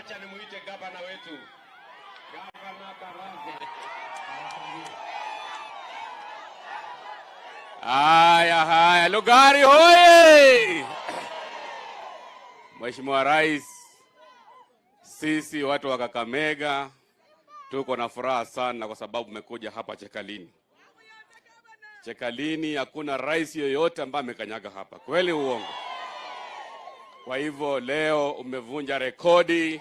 Wacha nimuite gavana wetu, Gavana Baraza. Haya haya, Lugari hoye! Mheshimiwa Rais, sisi watu wa Kakamega tuko na furaha sana kwa sababu umekuja hapa Chekalini. Chekalini hakuna rais yoyote ambaye amekanyaga hapa, kweli uongo? Kwa hivyo leo umevunja rekodi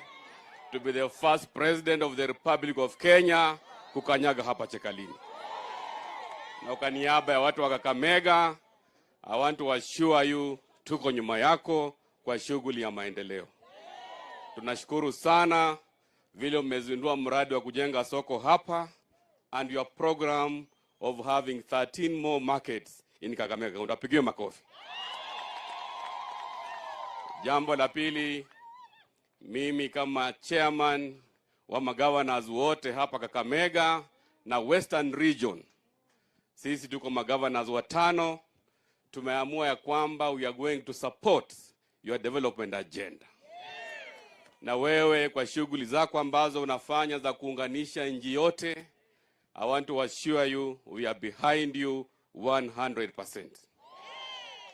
to be the first president of the Republic of Kenya kukanyaga hapa Chekalini. Na kwa niaba ya watu wa Kakamega, I want to assure you tuko nyuma yako kwa shughuli ya maendeleo. Tunashukuru sana vile umezindua mradi wa kujenga soko hapa and your program of having 13 more markets in Kakamega. Utapigiwa makofi. Jambo la pili, mimi kama chairman wa magovernors wote hapa Kakamega na Western Region, sisi tuko magovernors watano, tumeamua ya kwamba we are going to support your development agenda. Na wewe kwa shughuli zako ambazo unafanya za kuunganisha nchi yote, I want to assure you we are behind you 100%.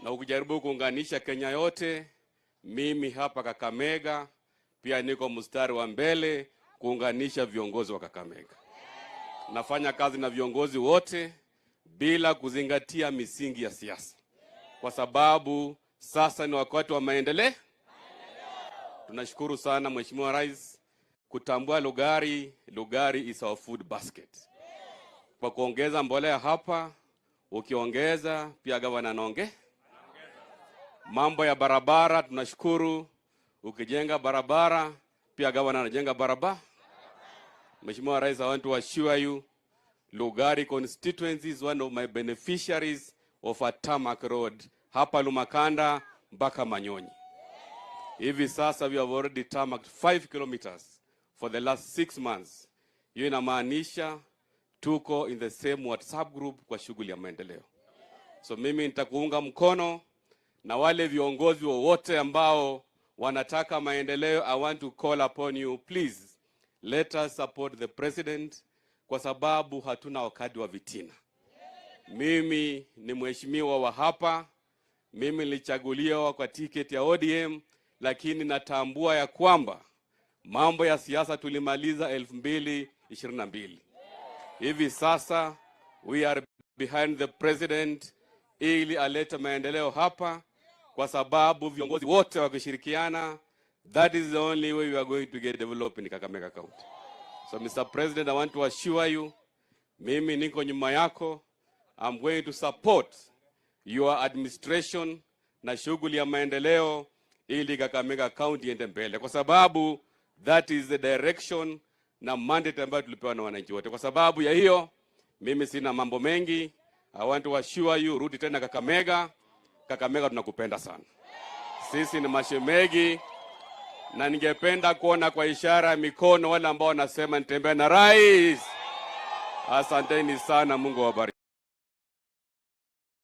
Na ukijaribu kuunganisha Kenya yote, mimi hapa Kakamega pia niko mstari wa mbele kuunganisha viongozi wa Kakamega. Nafanya kazi na viongozi wote bila kuzingatia misingi ya siasa, kwa sababu sasa ni wakati wa maendeleo. Tunashukuru sana Mheshimiwa Rais kutambua Lugari. Lugari is our food basket. Kwa kuongeza mbolea hapa, ukiongeza pia gavana anaonge. Mambo ya barabara tunashukuru, ukijenga barabara pia gavana anajenga barabara. Mheshimiwa Rais, I want to assure you Lugari constituency is one of my beneficiaries of a tarmac road hapa Lumakanda mpaka Manyonyi. Hivi sasa we have already tarmacked 5 kilometers for the last 6 months. Hiyo inamaanisha tuko in the same WhatsApp group kwa shughuli ya maendeleo. So mimi nitakuunga mkono na wale viongozi wowote ambao wanataka maendeleo, I want to call upon you, please let us support the president, kwa sababu hatuna wakati wa fitina. Mimi ni mheshimiwa wa hapa, mimi nilichaguliwa kwa tiketi ya ODM, lakini natambua ya kwamba mambo ya siasa tulimaliza 2022. Hivi sasa we are behind the president ili alete maendeleo hapa, kwa sababu viongozi wote wakishirikiana, that is the only way we are going to get development in Kakamega County. So Mr. President, I want to assure you, mimi niko nyuma yako. I'm going to support your administration na shughuli ya maendeleo ili Kakamega County iende mbele, kwa sababu that is the direction na mandate ambayo tulipewa na wananchi wote. Kwa sababu ya hiyo, mimi sina mambo mengi. I want to assure you, rudi tena Kakamega. Kakamega tunakupenda sana, sisi ni mashemegi, na ningependa kuona kwa ishara ya mikono wale ambao wanasema nitembee na rais. Asanteni sana, Mungu awabariki.